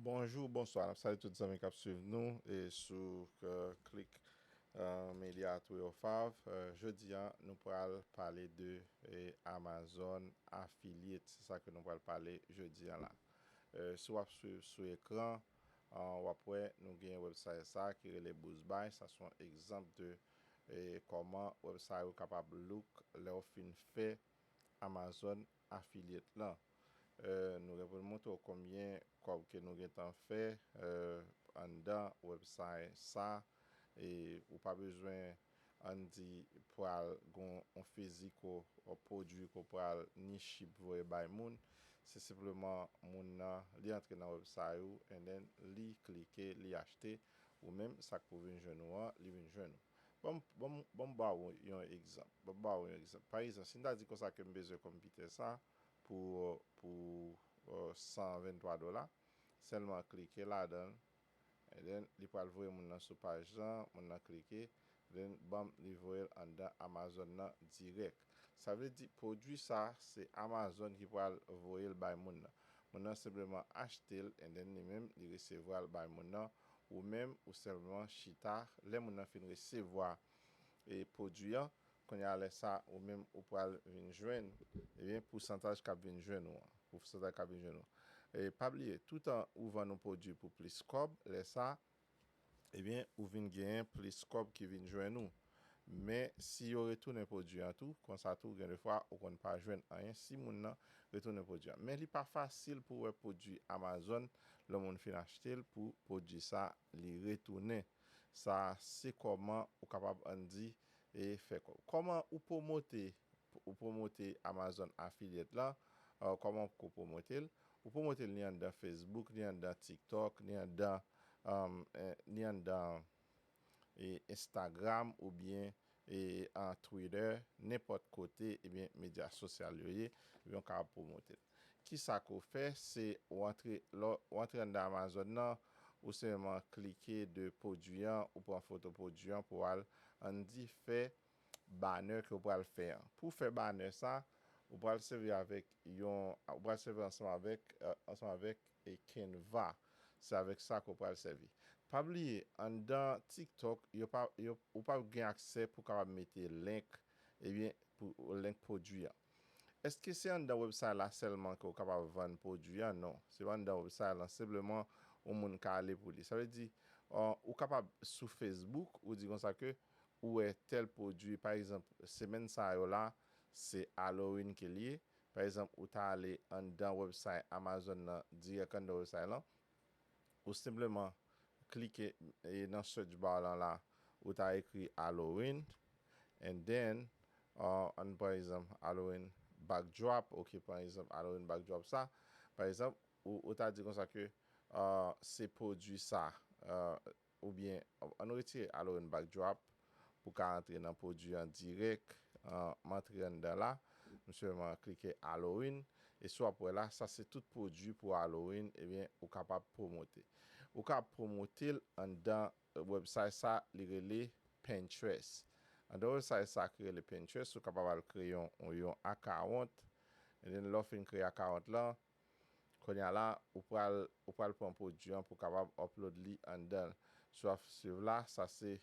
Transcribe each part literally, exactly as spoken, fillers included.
Bonjou, bonswa. N ap salye tout zanmi k ap swiv nou e sou, eh, Klik, eh, Media Trio Fav. Eh, jodi a, nou pral pale de, eh, Amazon Affiliate. Se sa ke nou pral pale jodi a la. Eh, si w ap swiv sou ekran, eh, w ap wè nou gen website sa ki rele Boost Buy. Sa se yon egzanp de, eh, kòman website ou kapab look lè w fin fè Amazon Affiliate lan. Eh, nou gen pou n montre w konbyen kòb ke nou gentan fè, eh, anndan website sa. E ou pa bezwen, ann di, pral gon yon fizik ou, ou pwodui ke w pral ni ship voye bay moun. Se senpleman moun nan, li antre nan website ou, and then li klike, li achte. Ou menm, sa k pou vin jwenn ou an, li vin jwenn ou. Ban m, ban m, ban m ba w yon egzanp. Ban m ba w yon egzanp. Pa egzanp, si n ta di konsa ke m bezwen konpitè sa pou, pou, eh, san venntwa dola, sèlman klike ladan l, and then li pral voye moun nan sou paj lan, moun nan klike, then banm, li voye l anndan Amazon nan dirèk. Sa vle di pwodui sa, se Amazon ki pral voye l bay moun nan. Moun nan senpleman achte l, and then li menm, li resevwa l bay moun nan. Ou menm, ou senpleman chita, lè moun nan fin resevwa, eh, pwodui an, kounye a lè sa, ou menm, ou pral vin jwenn, ebyen, pousantaj k ap vin jwenn ou an. Pousantaj k ap vin jwenn ou. E pa bliye, toutan ou vann yon pwodui pou plis kòb, lè sa, ebyen, ou vin genyen plis kòb ki vin jwenn ou. Men, si yo retounen pwodui an tou, konsa tou, gen de fwa, ou konn pa jwenn anyen si moun nan retounen pwodui an. Men li pa fasil pou w wè pwodui Amazon, lè moun fin achte l, pou pwodui sa, li retounen. Sa, se kòman ou kapab, ann di, e fè kòb. Kòman ou pwomote, ou pwomote Amazon Affiliate lan? Eh, kòman ou pwomote l? Ou pwomote l ni anndan Facebook, ni anndan TikTok, ni anndan, um, eh, ni anndan, eh, Instagram oubyen, eh, an Twitter, nenpòt kote, ebyen, medya sosyal yo ye, ebyen, ou kapab pwomote l. Kisa ke w fè? Se w antre, lè w antre anndan Amazon nan, ou senpleman klike de pwodui an, ou pran foto pwodui an pou w al, ann di, fè banner ke w pral fè an. Pou w fè banner sa, ou pral sèvi avèk yon, ou pral sèvi ansanm avèk, eh, ansanm avèk, eh, Canva. Se avèk sa ke w pral sèvi. Pa bliye, anndan TikTok, yo pa, yo, ou pa gen aksè pou w kapab mete link, ebyen, pou link pwodui an. Èske se anndan website la sèlman ke w kapab vann pwodui an? Non. Se pa anndan website lan, senpleman, yon moun ka ale pou li. Sa vle di, eh, ou kapab sou Facebook, ou di konsa ke ou wè tèl pwodui, pa egzanp, semèn sa yo la, se Halloween ke l ye. Pa egzanp, ou ta ale anndan website Amazon nan, dirèk anndan website lan, ou senpleman klike, eh, nan search bar lan la, ou ta ekri Halloween, and then, eh, ann pran egzanp Halloween backdrop, ok, pran egzanp Halloween backdrop sa, pa egzanp, ou, ou ta di konsa ke, eh, se pwodui sa, eh, oubyen, ann retire Halloween backdrop pou ka antre nan pwodui an dirèk, eh, m antre anndan la, m sèlman klike Halloween, e si w ap wè la, sa se tout pwodui pou Halloween, ebyen, ou kapab pwomote. Ou ka pwomote l anndan website sa, li rele Pinterest. Anndan website sa ki rele Pinterest, ou kapab al kreye yon, yon account, and then lè w fin kreye account lan, kounye a la, ou pral, ou pral pran pwodui an pou w kapab upload li anndan l. Si w ap swiv la, sa se,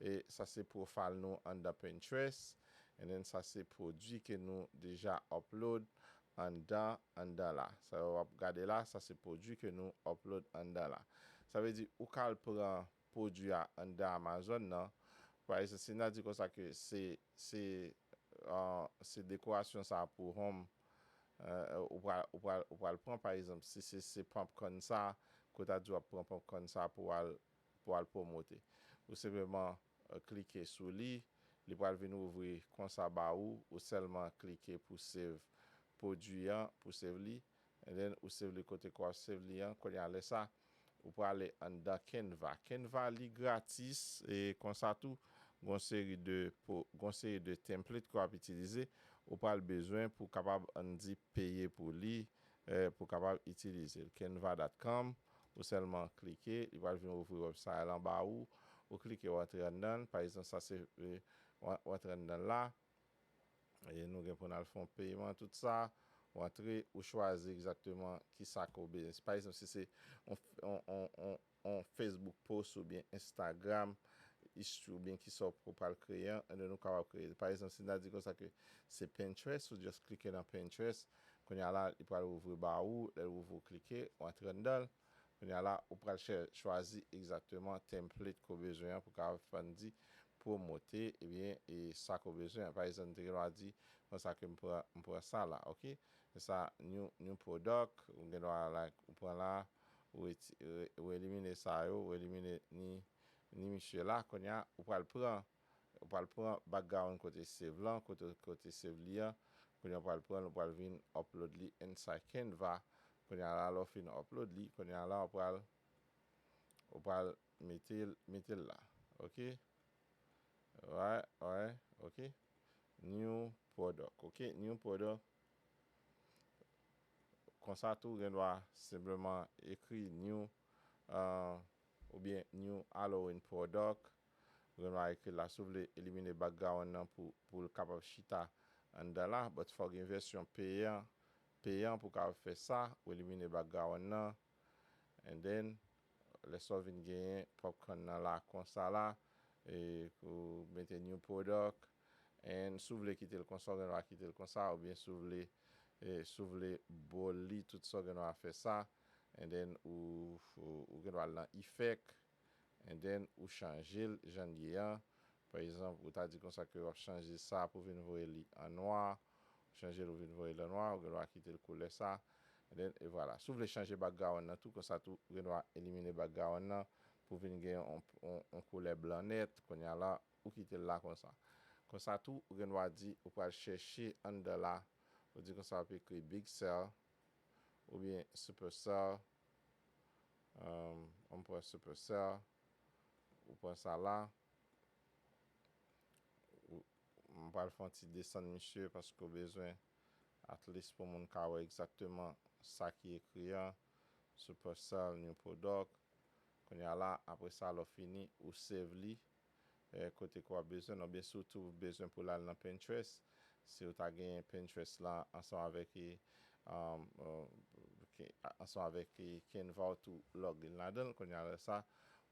e sa se profile nou anndan Pinterest, and then sa se pwodui ke nou deja upload anndan, anndan la. Sa w ap gade la, sa se pwodui ke nou upload anndan la. Sa vle di, ou ka al pran pwodui a anndan Amazon nan. Pa egzanp, si n a di konsa ke se, se, eh, se dekorasyon sa a pou home, eh, ou pral, ou pral, ou pral pran, pa egzanp, si se, se popcorn sa, ke w ta di w ap pran popcorn sa pou al, pou al pwomote. Ou senpleman, eh, klike sou li, li pral vin ouvri konsa ba ou, ou sèlman klike pou save pwodui an, pou save li, and then ou save li kote ke w ap save li an, kounye a lè sa, ou prale anndan Canva. Canva li gratis, e konsa tou, gon seri de, pou, gon seri de template ke w ap itilize, ou pral bezwen pou kapab, ann di, peye pou li, eh, pou kapab itilize l. Canva dot com, ou sèlman klike, li pral vin ouvri website lan ba ou, ou klike, w antre anndan l. Pa egzanp, sa se, eh, w, w antre anndan l la, e nou gen pou n al fè yon peyman, tout sa. Ou antre, ou chwazi egzakteman kisa ke w bezwen. Pa egzanp, si se on, on, on, on, on Facebook post oubyen Instagram history oubyen kisa w pral kreye an, and then ou kapab kreye. Pa egzanp, si n ta di konsa ke se Pinterest, ou just klike nan Pinterest. Kounye a la, li pral ouvri ba ou, lè l ouvri, ou klike, ou antre anndan l. Kounye a la, ou pral chè-, chwazi egzakteman template ke w bezwen an pou kapab fè n di pwomote, ebyen, e sa ke w bezwen an. Pa egzanp, m te gen dwa di konsa ke m pran, m pran sa la, oke? E sa, new, new product, ou gen dwa, like, ou pran la, ou reti-, re-, ou elimine sa yo, ou elimine ni, ni misye la, kounye a, ou pral pran, ou pral pran background kote save lan, kote, kote save li an, kounye a ou pral pran l, ou pral vin upload li inside Canva, kounye a la, lè w fin upload li, kounye a la, ou pral, ou pral mete l, mete l la, oke? Alright, alright, oke. New product, oke, new product. Konsa tou, ou gen dwa senpleman ekri new, uh, oubyen new Halloween product. Ou gen dwa ekri la, si w vle elimine background nan pou, pou l kapab chita anndan la, but fò w gen vèsyon peyan, peyan pou w kapab fè sa, ou elimine background nan. And then, lè sa w vin genyen popcorn nan la konsa la, e ou mete new product, and si w vle kite l konsa, ou gen dwa kite l konsa, oubyen si w vle, e si w vle bold li, tout sa w gen dwa fè sa, and then ou, ou, ou gen dwa al nan effect, and then ou chanje l jan l ye an. Pa egzanp, ou ta di konsa ke w ap chanje sa pou vin voye li an nwa, ou chanje l ou vin voye l an nwa, ou gen dwa kite l koulè sa. And then, e vwala. Si w vle chanje background nan tou, konsa tou, ou gen dwa elimine background nan pou vin gen yon, yon, yon koulè blan nèt. Kounye a la, ou kite l la konsa. Konsa tou, ou gen dwa di, ou pral chèche anndan la, ou di konsa, w ap ekri big cell, oubyen Supercell. Um, ann pran Supercell. Ou pran sa la. Ou, m pral fè yon ti desann misye paske w bezwen at least pou moun ka wè egzakteman sa ki ekri an. Supercell, new product. Kounye a la, apre sa, lè w fini, ou save li. Eh, kote ke w ap bezwen, oubyen si w tou bezwen pou l al nan Pinterest, si w ta genyen Pinterest lan ansanm avèk, eh, um, uh, ke-, ansanm avèk, eh, Canva w tou log in ladan l, kounye a lè sa,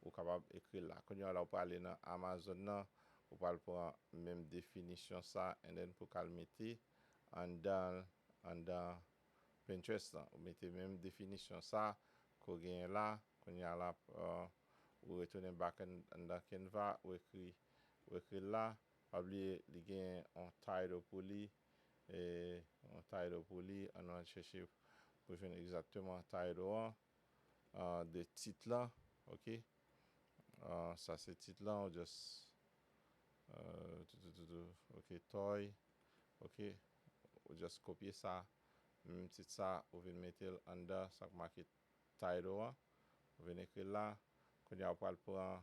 ou kapab ekri l la. Kounye a la, ou prale nan Amazon nan, ou pral pran menm definisyon sa, and then pou w ka al mete anndan, anndan Pinterest lan. Ou mete menm definisyon sa ke w genyen la. Kounye a la, uh, ou retounen back an-, anndan Canva, ou ekri, ou ekri l la. Pa bliye, li gen yon title pou li. E, yon title pou li. Ann al chèche pou jwenn egzakteman title an. Uh, de tit lan, oke? Uh, sa se tit lan, ou just, uh, tou, tou, tou, tou, oke, toy, oke? Ou just kopye sa, menm tit sa, ou vin mete l anndan sa k make title an. Ou vin ekri l la. Kounye a ou pral pran,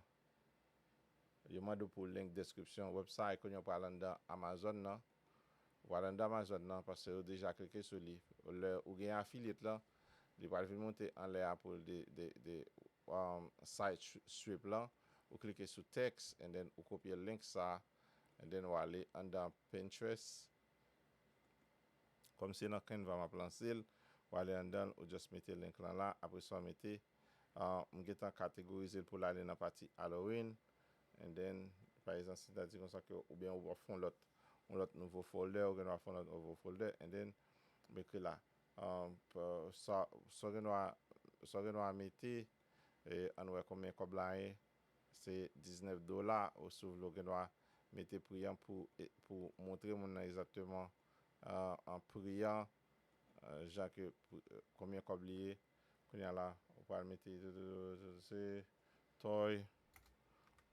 yo mande w pou link description website, kounye a ou pral anndan Amazon nan. Ou pral anndan Amazon nan, paske yo deja klike sou li. Lè ou gen affiliate lan, li pral vin monte anlè a pou l de, de, de, um, site sw-, sweep lan. Ou klike sou text, and then ou kopye link sa, and then ou ale anndan Pinterest. Kòm se nan Canva m ap lanse l, ou ale anndan l, ou just mete link lan la, apre sa w mete, ah, m gentan kategorize l pou l ale nan pati Halloween, and then, pa egzanp, si n ta di konsa ke, oubyen ou ap fè yon lòt, yon lòt nouvo folder, ou gen dwa fè yon lòt nouvo folder, and then, m ekri la. Ah, p-, sa, sa w gen dwa, sa w gen dwa mete, e, ann wè konbyen kòb la ye, se diznèf dola, ou si w vle, ou gen dwa mete pri an pou, e, pou montre moun nan egzakteman, ah, an pri an, ah, jan ke, pou, eh, konbyen kòb li ye. Kounye a la, ou pral mete, se toy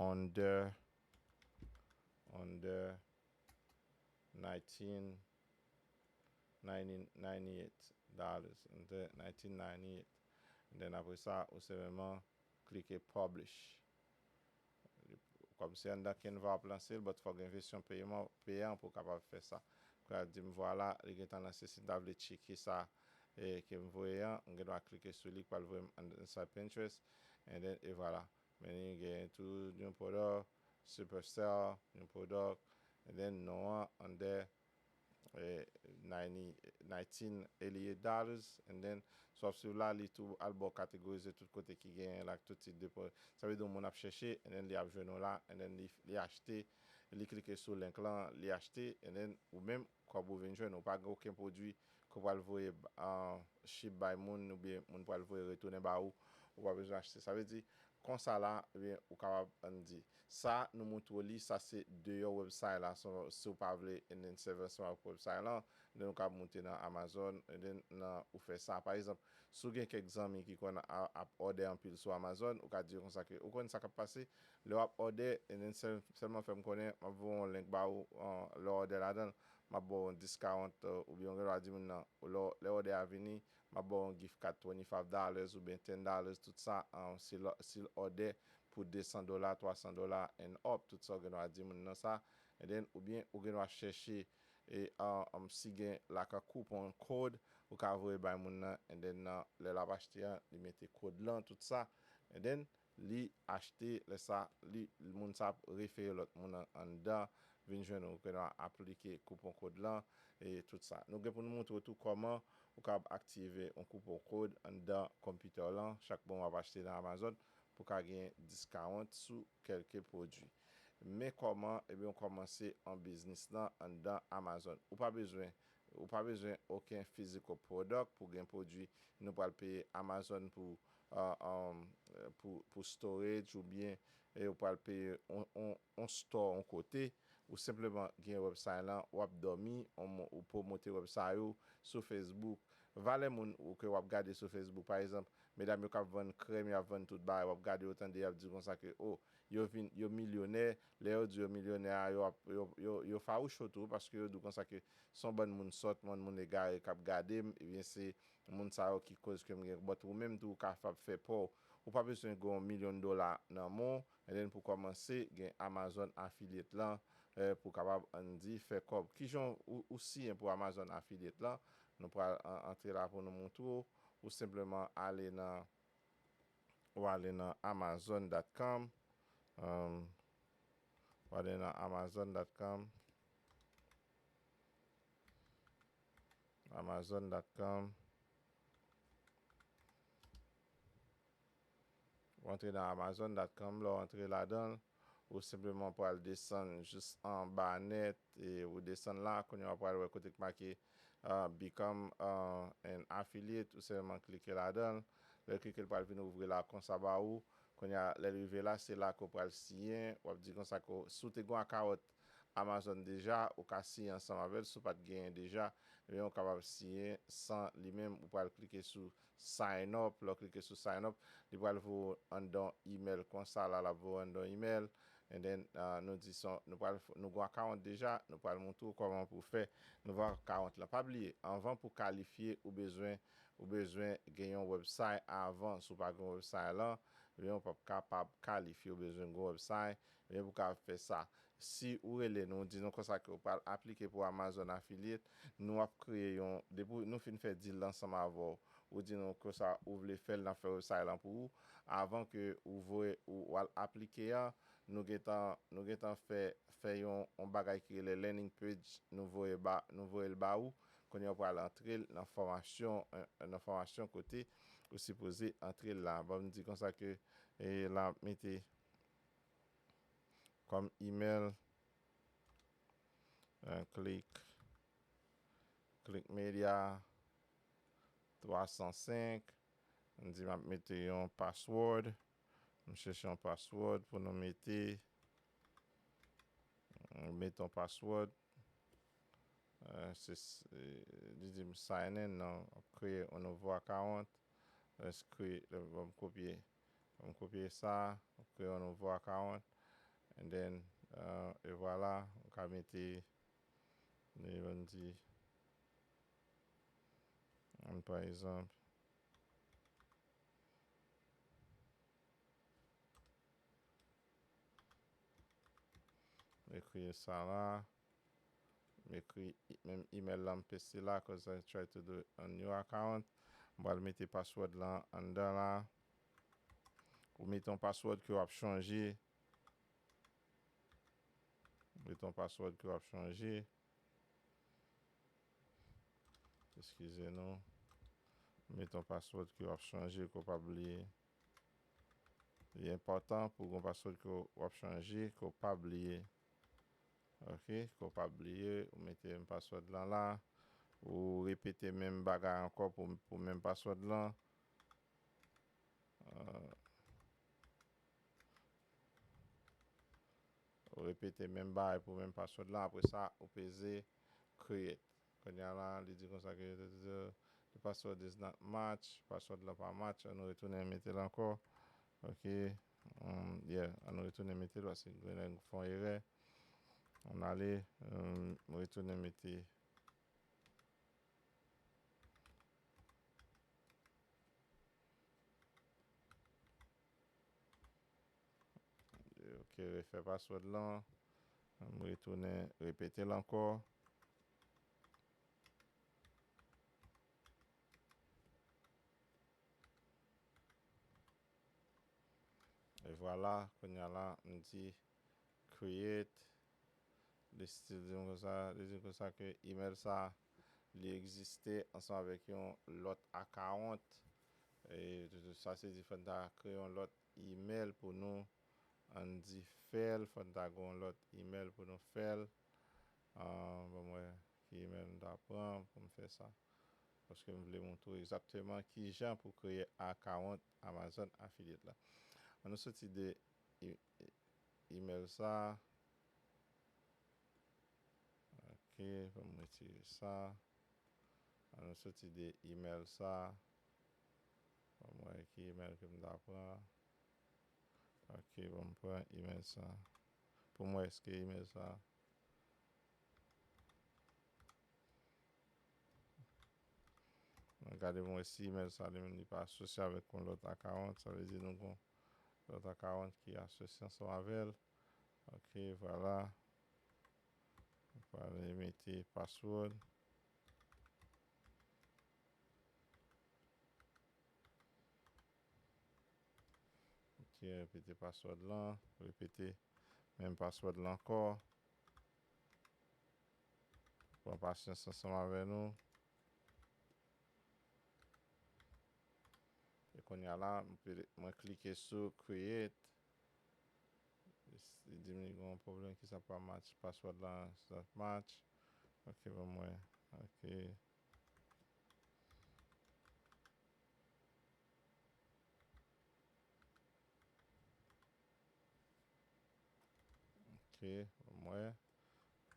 under, under nineteen ninety, ninety-eight dollars, nineteen ninety-eight. And then apre sa, ou senpleman klike publish. Kòm se anndan Canva w ap lanse l, but fò w gen vèsyon peman, peyan pou w kapab fè sa. Kounye a l di m, vwala, li gentan lanse. Si m ta vle tcheke sa, e, ke m voye an, m gen dwa klike sou li, k pral voye m ann-, inside Pinterest, and then, e vwala. Men li gen tou new product, Supercell, new product, and then non an, under, eh, ninety, nineteen eighty-eight dollars, and then, si w ap swiv la, li tou al ba w kategorize tout kote ki genyen l ak tout tip de pwodui. Sa vle di yon moun ap chèche, and then li ap jwenn ou la, and then li, li achte, li klike sou link lan, li achte, and then ou menm, kòb ou vin jwenn, ou pa gen okenn pwodui ke w pral voye, ah, ship bay moun, oubyen moun pral voye retounen ba ou, ou pa bezwen achte. Sa vle di, konsa la, ebyen, ou kapab, ann di. Sa, nou montre w li, sa se deyò website la, so, si w pa vle, and then, sèvi ansanm ak website lan, then ou kapab moute nan Amazon, and then, nan, ou fè sa. Pa egzanp, si w gen kèk zanmi ki konn a-, ap òdè anpil sou Amazon, ou ka di yo konsa ke, ou konn sa k ap pase, lè w ap òdè, and then sèl-, sèlman fè m konnen, m ap voye yon link ba ou, an, lè w òdè ladan l, m ap ba w yon discount, euh, oubyen ou gen dwa di moun nan, lè w, lè òdè a vini, m ap ba w yon gift card twenty-five dollars oubyen ten dollars, tout sa, an, si l, si l òdè pou de san dola, twa san dola and up, tout sa ou gen dwa di moun nan sa, and then, oubyen ou gen dwa chèche, e, an, an, si gen, like, a coupon code, ou ka voye bay moun nan, and then, nan, lè l ap achte an, li mete kòd lan, tout sa, and then, li achte, lè sa, li, moun sa ap refere lòt moun an, anndan, vin jwenn ou, ke nou aplike coupon code lan, e tout sa. Nou gen pou nou montre w tou kòman ou kapab aktive yon coupon code anndan computer lan, chak bon w ap achte nan Amazon, pou ka gen discount sou kèlke pwodui. Men kòman, ebyen, ou kòmanse yon biznis lan anndan Amazon. Ou pa bezwen, ou pa bezwen okenn physical product pou gen pwodui. Nou pral peye Amazon pou, ah, um, pou, pou storage oubyen, e, ou pral peye on, on, on store, on kote. Ou senpleman gen website lan, w ap dòmi, on mo-, ou pwomote website ou sou Facebook. Valè moun ou ke w ap gade sou Facebook, pa egzanp, medam yo k ap vann krèm, y ap vann tout bagay, w ap gade yo tande, y ap di konsa ke, o, yo vin, yo milyonè, lè yo di yo milyonè a, yo ap, yo, yo, yo fawouche w tou, paske yo di w konsa ke se yon bann moun sòt, bann moun egare k ap gade m, ebyen se moun sa yo ki koz ke m gen, but ou menm tou ou kapab fè pa w. Ou pa bezwen gen yon milyon dola nan men w, and then pou kòmanse gen Amazon Affiliate lan, eh, pou kapab, ann di, fè kòb. Kijan ou, ou siyen pou Amazon Affiliate lan? Nou pral an-, antre la pou nou montre w. Ou senpleman ale nan, ou ale nan amazon dot com. Um, ou ale nan amazon dot com. Amazon dot com. Ou antre nan amazon dot com, lè w antre ladan l, ou senpleman pral desann jis anba nèt, e ou desann la, kounye a w pral wè kote k make, ah, become, ah, an affiliate, ou sèlman klike ladan l. Lè l klike, l pral vin ouvri la konsa ba ou. Kounye a, lè l rive la, se la ke w pral siyen, w ap di konsa ke w, si w te gen yon account Amazon deja, ou ka siyen ansanm avè l. Si w pa t genyen deja, ebyen, ou kapab siyen san li menm. Ou pral klike sou sign up. Lè w klike sou sign up, li pral voye w anndan yon email konsa la, l ap voye w anndan yon email. And then, ah, nou di son, nou pral f-, nou gen yon account deja, nou pral montre w kòman pou w fè nouvo account lan. Pa bliye, anvan pou w kalifye, ou bezwen, ou bezwen gen yon website avan. Si w pa gen website lan, ebyen, ou p ap kapab kalifye, ou bezwen gen website, ebyen, pou w kapab fè sa. Si ou rele nou, ou di nou konsa ke ou pral aplike pou Amazon Affiliate, nou ap kreye yon, depi nou fin fè deal ansanm avè w, ou di nou konsa ou vle fè l, n ap fè website lan pou ou. Avan ke ou voye, ou, ou al aplike an, nou gentan, nou gentan fè, fè yon, yon bagay ki rele landing page, nou voye ba, nou voye l ba ou. Kounye a w pral antre l nan fòmasyon, eh, nan fòmasyon kote ou sipoze antre l la. Ban m di konsa ke, eh, la mete kòm email, eh, click, click media twa san senk. M di m ap mete yon password. M chèche yon password pou nou mete. M mete yon password. Eh, se, se, li di m sign in, non, ap kreye yon nouvo account. Let's create, ban m kopye, ban m kopye sa, ap kreye yon nouvo account. And then, eh, e vwala, ou ka mete, li ban m di, ann pa egzanp, M ekri sa la. M ekri e- menm email la, m peste la, 'cause I try to do a new account. M pral mete password lan anndan la. Ou mete yon password ke w ap chanje. Mete yon password ke w ap chanje. Eskize nou. Mete yon password ke w ap chanje, ke w pa bliye. Li enpòtan pou w gen yon password ke w ap chanje, ke w pa bliye. Ok, ke w pa bliye, ou mete menm password lan la. Ou repete menm bagay ankò pou, pou menm password lan. Euh, ou repete menm bagay pou menm password lan. Apre sa, ou peze create. Kounye a la, li di konsa ke the password is not match, password lan pa match, ann nou retounen mete l ankò. Ok, um, yeah, ann nou retounen mete l paske gen nèg fè yon erè. Ann ale, um, retounen mete. Ok, refè password lan. M retounen repete l ankò. E vwala, kounye a la, m di create. Li still di m konsa, li di m konsa ke email sa, li egziste ansanm avèk yon lòt account. E sa se di fò n ta kreye yon lòt email pou nou. Ann di fè l, fò n ta gen yon lòt email pou nou fè l. Ah, ban m wè ki email m ta pran pou m fè sa. Paske m vle montre w egzakteman kijan pou kreye account Amazon Affiliate la. Ann nou soti de e-, e-, email sa. Ok, ban m retire sa. Ann nou soti de email sa. Ban m wè ki email ke m ta pran. Ok, ban m pran email sa. Pou m wè èske email sa. Ann gade pou m wè si email sa li menm li pa asosye avèk yon lòt account. Sa vle di nou gon lòt account ki asosye ansanm avè l. Ok, vwala. Mwen prale mete password. Ok, repete password lan, repete menm password lan ankò. Pran pasyans ansanm avè nou. E kounye a la, m pe-, mwen klike sou create. Li di m li gen yon pwoblèm, ki sa pa match, password lan sa match. Ok, ban m wè. Ok. Ok, ban m wè.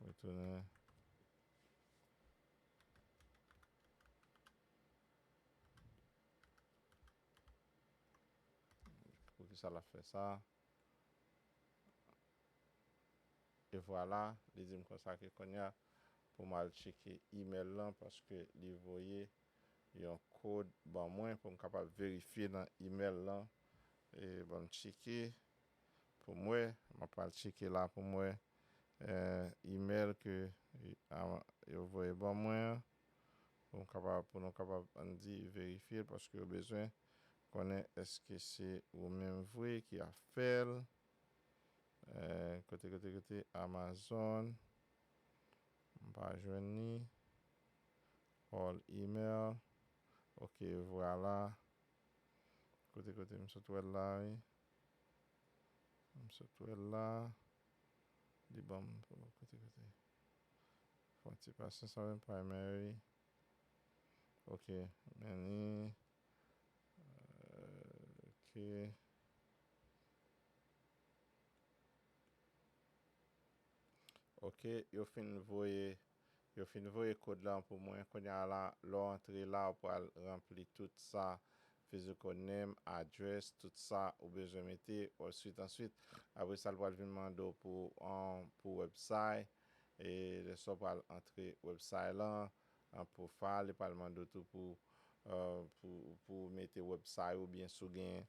Retounen. Poukisa l ap fè sa? E vwala, li di m konsa ke kounye a pou m al tcheke email lan, paske li voye yon kòd ban mwen pou m kapab verifye nan email lan. E ban m tcheke pou m wè, m ap al tcheke la pou m wè, eh, email ke, a, yo voye ban mwen an. Pou m kapab, pou nou kapab, ann di, verifye l, paske yo bezwen konnen èske se ou menm vre ki ap fè l. Eh, kote, kote, kote, Amazon. M pa jwenn li. All email. Ok, vwala. Kote, kote, m sot wè l la, wi. M sot wè l la. Li ban m, kote, kote. Fè yon ti pasyans avè m, primary. Ok, men li. Euh, ok. Ok, yo fin voye, yo fin voye kòd lan pou mwen. Kounye a la, lè w antre la, ou pral ranpli tout sa. Physical name, address, tout sa ou bezwen mete, answit, answit. Apre sa, l pral vin mande w pou, an, pou website. E lè sa w pral antre website lan, an profile, li pral mande w tou pou, euh, pou, pou mete website oubyen si w gen,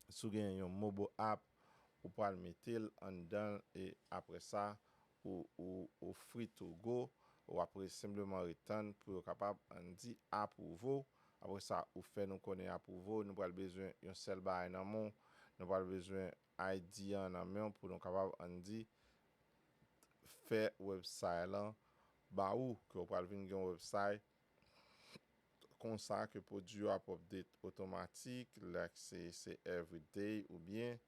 si w gen yon mobile app, ou pral mete l anndan l e apre sa, ou, ou, ou free to go. Ou ap re-, senpleman ret tann pou yo kapab, ann di, apwouve w. Apre sa, ou fè nou konnen apwouve w. Nou pral bezwen yon sèl bagay nan men w. Nou pral bezwen I D an nan men w pou nou kapab, ann di, fè website lan ba ou, ke w pral vin gen yon website konsa ke pwodui yo ap update otomatik, like se, se everyday oubyen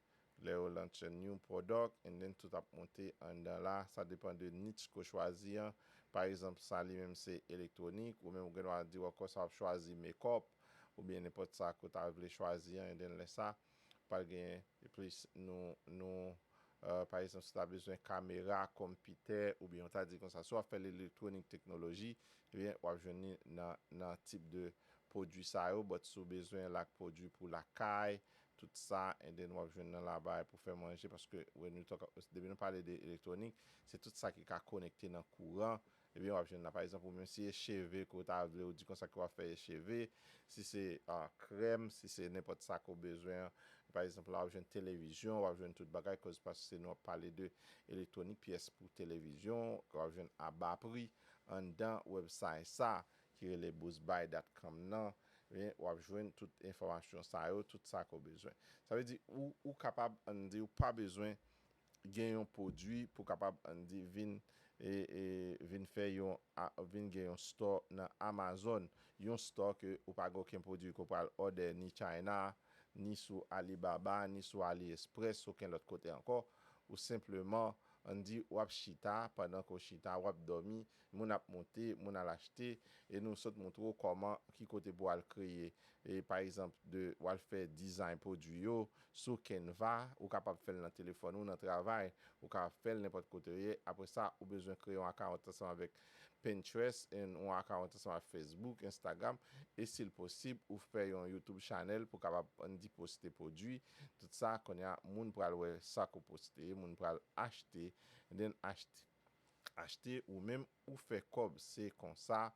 lè yo launch a new product, and then tout ap monte anndan la. Sa depann de niche ke w chwazi an. Pa egzanp, sa li menm se elektwonik, ou menm ou gen dwa di w ankò sa w ap chwazi makeup, oubyen nenpòt sa ke w ta vle chwazi an, and then lè sa, pral gen plis nou, nou, uh, pa egzanp, si w ta bezwen kamera, konpitè, oubyen w ta di konsa, si w ap fè elektwonik teknoloji, ebyen, w ap jwenn li nan, nan tip de pwodui sa yo, but si w bezwen lak pwodui pou lakay, tout sa, and then w ap jwenn nan labay pou fè manje, paske when you talk, depi nou pale de elektwonik, se tout sa ki ka konekte nan kouran, ebyen, w ap jwenn la. Pa egzanp, ou menm si e cheve ke w ta vle, ou di konsa ke w ap fè e cheve, si se, ah, krèm, si se nenpòt sa ke w bezwen, pa egzanp, la, w ap jwenn televizyon, w ap jwenn tout bagay, koz paske nou ap pale de elektwonik, pyès pou televizyon, w ap jwenn a ba pri anndan website sa, ki rele boost buy dot com nan, ebyen, w ap jwenn tout enfòmasyon sa yo, tout sa ke w bezwen. Sa vle di, ou, ou kapab, ann di, ou pa bezwen gen yon pwodui pou kapab, ann di, vin, e, e, vin fè yon, a, vin gen yon store nan Amazon, yon store ke ou pa gen okenn pwodui ke w pral order ni China, ni sou Alibaba, ni sou AliExpress, okenn lòt kote ankò. Ou senpleman, ann di, w ap chita, pandan ke w chita, w ap dòmi, moun ap monte, moun al achte, e nou sot montre w kòman, ki kote pou w al kreye. E pa egzanp, de, w al fè design pwodui yo sou Canva, ou kapab fè l nan telefòn ou, nan travay, ou kapab fè l nenpòt kote w ye. Apre sa, ou bezwen kreye yon account ansanm avèk Pinterest, e yon account ansanm avèk Facebook, Instagram, e si l posib, ou fè yon YouTube channel pou kapab, ann di, poste pwodui. Tout sa, kounye a, moun pral wè sa ke w poste, moun pral achte, and then achte, achte, ou menm ou fè kòb. Se konsa,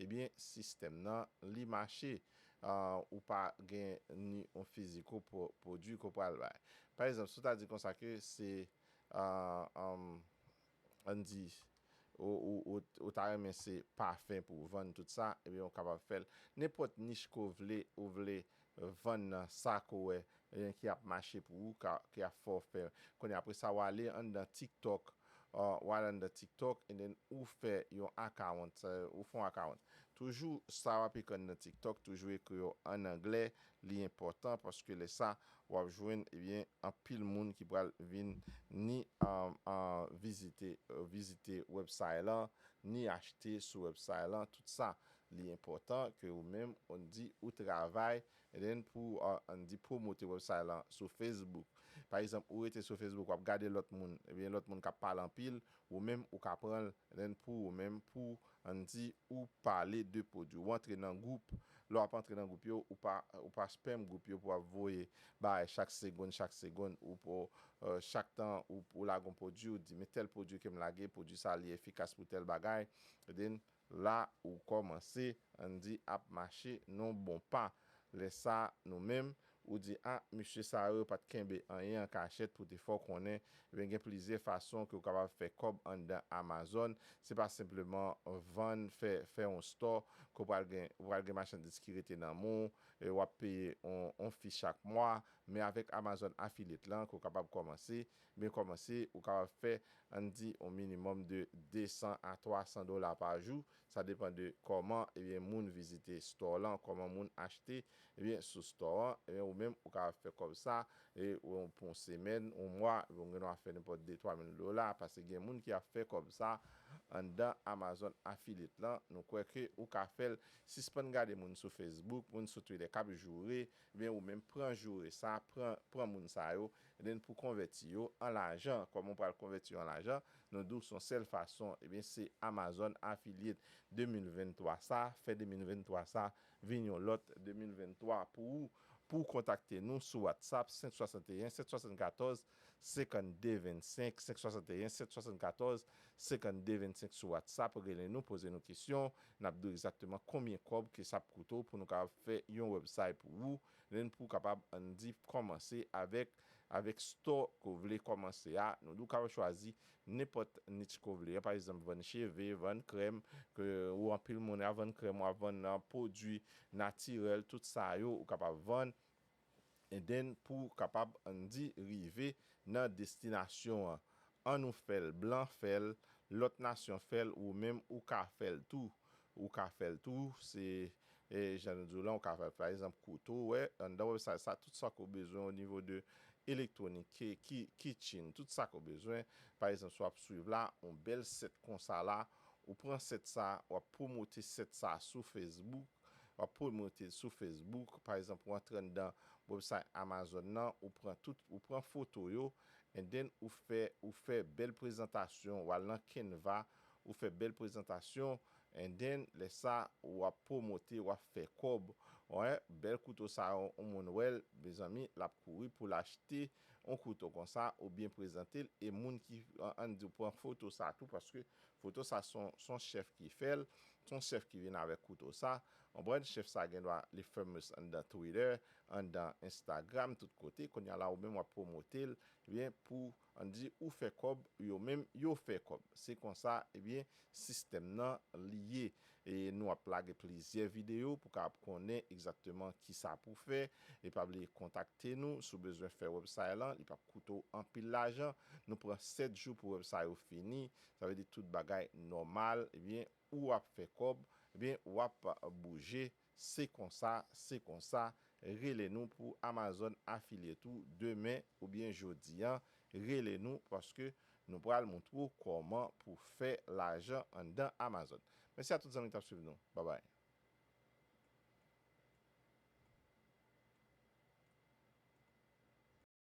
ebyen, sistèm nan, li mache. Ah, ou pa gen ni yon fiziko pwo-, pwodui ke w pral bay. Pa egzanp, si w ta di konsa ke se, ah, um, ann di, ou, ou, ou, ou ta renmen se pafen pou w vann tout sa, ebyen, ou kapab fè l. Nenpòt nich ke w vle, ou vle vann nan, sa ke w wè, ebyen, ki ap mache pou ou, ka, ki ap fè w fè. Kounye a, apre sa, w ale anndan TikTok, uh, w ale anndan TikTok, and then ou fè yon account, uh, ou fè yon account. Toujou, sa w ap ekri anndan TikTok, toujou ekri yo ann anglè, li enpòtan, paske lè sa, w ap jwenn, ebyen, anpil moun ki pral vin ni, um, uh, vizite, uh, vizite website lan, ni achte sou website lan, tout sa. Li enpòtan ke ou menm, ann di, ou travay, and then pou, uh, ann di, pwomote website lan sou Facebook. Pa egzanp, ou rete sou Facebook, w ap gade lòt moun, ebyen, lòt moun k ap pale anpil, ou menm, ou ka pran l, and then pou ou menm, pou, ann di, ou pale de pwodui. Ou antre nan gwoup, lè w ap antre nan gwoup yo, ou pa, ou pa spam gwoup yo pou w ap voye bagay chak segonn, chak segonn, ou pou, uh, chak tan, ou, ou lage yon pwodui, ou di, men tèl pwodui ke m lage, pwodui sa, li efikas pou tèl bagay, and then, la, ou kòmanse, ann di, ap mache nan bon pa. Lè sa, nou menm, ou di, a, mesye sa yo pa t kenbe anyen an kachèt pou te fè w konnen. Ebyen, gen plizyè fason ke w kapab fè kòb anndan Amazon. Se pa senpleman vann, fè, fè yon store, ke w pral gen, w pral gen machandiz ki rete nan men w, e w ap peye yon, yon fi chak mwa. Men avèk Amazon Affiliate lan, ke w kapab kòmanse, men kòmanse, ou kapab fè, ann di, yon minimòm de de san a twa san dola pa jou. Sa depann de kòman, ebyen, moun vizite store lan, kòman moun achte, ebyen, sou store an, ebyen, ou menm, ou ka fè kòb sa, e ou, pou yon semèn, yon mwa, ebyen, ou gen dwa fè nenpòt de twa mil dola, paske gen moun ki ap fè kòb sa anndan Amazon Affiliate lan. Nou kwè ke ou ka fè l, sispann gade moun sou Facebook, moun sou Twitter k ap joure, ebyen, ou menm pran joure sa, pran, pran moun sa yo, and then pou konvèti yo an lajan. Kòman w pral konvèti yo an lajan? Nou di w se yon sèl fason, ebyen, se Amazon Affiliate de mil venntwa sa, fè de mil venntwa sa vin yon lòt de mil venntwa pou ou. Pou w kontakte nou sou WhatsApp, senk swasanteyen sèt swasannkatòz senkannde vennsenk, senk swasanteyen sèt swasannkatòz senkannde vennsenk sou WhatsApp, rele nou, poze nou kesyon, n ap di w egzakteman konbyen kòb ke sa ap koute w pou nou kapab fè yon website pou ou, then pou w kapab, ann di, kòmanse avèk, avèk store ke w vle kòmanse a. Nou di w kapab chwazi nenpòt niche ke w vle. Pa egzanp, vann cheve, vann krèm, ke ou anpil moun ap vann krèm, w ap vann, ah, pwodui natirèl, tout sa yo, ou kapab vann. And then, pou w kapab, ann di, rive nan destinasyon an. An nou fè l, blan fè l, lòt nasyon fè l, ou menm, ou ka fè l tou. Ou ka fè l tou, se, E jan nou di w la, ou ka fè, pa egzanp, kouto, ou wè, anndan website sa, tout sa ke w bezwen o nivo de elektwonik, ki, ki, kitchen, tout sa ke w bezwen. Pa egzanp, si w ap swiv la, yon bèl set konsa la, ou pran set sa, w ap pwomote set sa sou Facebook, w ap pwomote l sou Facebook, pa egzanp, ou antre anndan website Amazon nan, ou pran tout, ou pran foto yo, and then ou fè, ou fè bèl prezantasyon, ou al nan Canva, ou fè bèl prezantasyon, and then lè sa, w ap pwomote, w ap fè kòb. Wè, bèl kouto sa yo, yon moun wè l, mezanmi, l ap kouri pou l achte yon kouto konsa, ou byen prezante l, e moun ki, an, ann di w pran foto sa tou, paske foto sa se yon, se yon chèf ki fè l, se yon chèf ki vin avèk kouto sa. Konprann, chèf sa gen dwa li famous anndan Twitter, anndan Instagram, tout kote. Kounye a la, ou menm w ap pwomote l, ebyen, pou, ann di, ou fè kòb, yo menm, yo fè kòb. Se konsa, ebyen, sistèm nan li ye. E nou ap lage plizyè videyo pou kapab konnen egzakteman kisa pou fè. E pa bliye kontakte nou si w bezwen fè website lan, li p ap koute w anpil lajan. Nou pran sèt jou pou website ou fini. Sa vle di tout bagay nòmal, ebyen, ou ap fè kòb, ebyen, w ap bouje. Se konsa, se konsa. Rele nou pou Amazon Affiliate ou demen oubyen jodi a. Rele nou paske nou pral montre w kòman pou fè lajan anndan Amazon. Mèsi a tout zanmi k t ap swiv nou. Babay.